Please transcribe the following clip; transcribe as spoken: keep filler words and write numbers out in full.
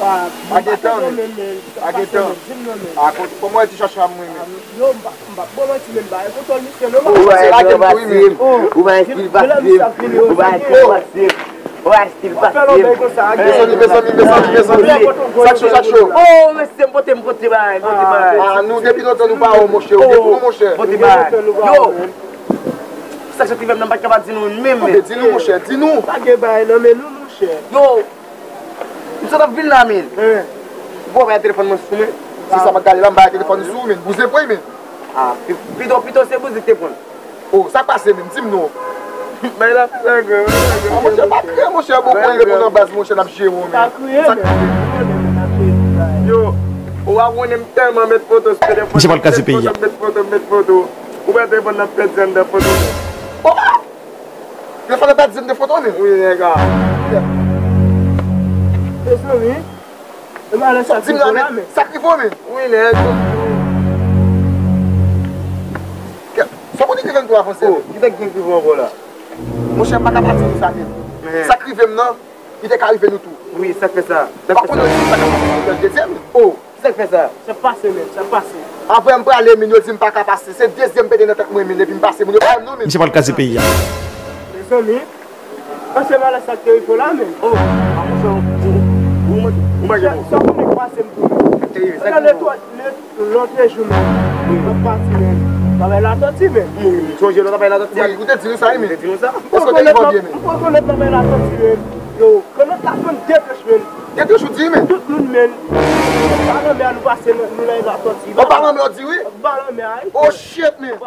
Pa gen tan, men. Pa gen tan. A, kòman wè ti chacha mwen, men? Yo, m pa, m pa, bon, mwen ti men ba, e kontwòl misye, non, ou pa, se la gen tou, wi, men. Ou pa estil pase m. Ou pa estil pase m. Ou pa estil pase m. Mezanmi, mezanmi, mezanmi, mezanmi. Sa k cho, sa k cho. Oh, mesye, m pote, m pote bay, m pote bay. Ah, nou, depi lontan nou pa wè w, monchè. Ou gen pou nou, monchè. Pote bay. Yo. Sa k soti fè m nan, m pa t kapab di nou menm, men. Di nou, monchè, di nou. Pa gen bay nan men nou, monchè. Yo. M sot ap vin la, men. Ou pa bay telefòn mwen sou mwen? Si sa pa gade la, m bay telefòn sou, men. Bouzen pran, men. Ah, pi-, pito, pito se bouzen ki te pran. Oh, sa k pase, men? Di m non. Bay la fè gran, bay la fè gran. Ah, monchè, pa kriye, monchè, bon, pran reponn nan baz, monchè, n ap jere w, men. Pa kriye, men. Yo, ou pa konnen m tèlman met foto sou telefòn. Misye pral kraze peyi a. Met foto, met foto, met foto. Ou wè telefòn nan pèdi anndan foto. Oh! Telefòn nan pèdi anndan foto, men. Wi, nèg a. Mezanmi. E malè sa k rive w la, men. Sa k rive w, men. Wi, nèg. Kè, sa w konnen ki rive m tou avanse, men. Ki sa k gen k rive w ankò la? Monchè, m pa ka pa di nou sa, men. Sa k rive m nan, li te ka rive nou tou. Wi, sa k fè sa? Sa k fè sa? Ou pa konnen sa k ap pase pou lòt de Dye, men. Oh, ki sa k fè sa? Sa k pase, men, sa k pase? Avan m prale, men, yo di m pa ka pase. Se dezyèm pete nan tèt mwen, men, epi m pase, moun yo pa wè m non, men. Misye pral kraze peyi a. Mezanmi. Pase malè sa k te rive w la, men. Oh, a monchè, ou, ou, ou, ou manke bon. Sa konnen k pase m tou, men. Sa k rive, sa k rive. Lòt jou, men. M ap pati, men. Travay Latòti, men. Wi, wi, sonje lòt travay Latòti a. Wi, ou te di nou sa, wi, men. Ou te di nou sa. Èske w te rive byen, men? M poko lòt travay Latòti, men. Yo, konòt la fann de pèch, men. De pèch ou di, men. Tout moun, men. Anba lanmè a nou pase, nou lage Latòti. Anba lanmè ou di, wi. Anba lanmè a, wi. Oh, shit, men.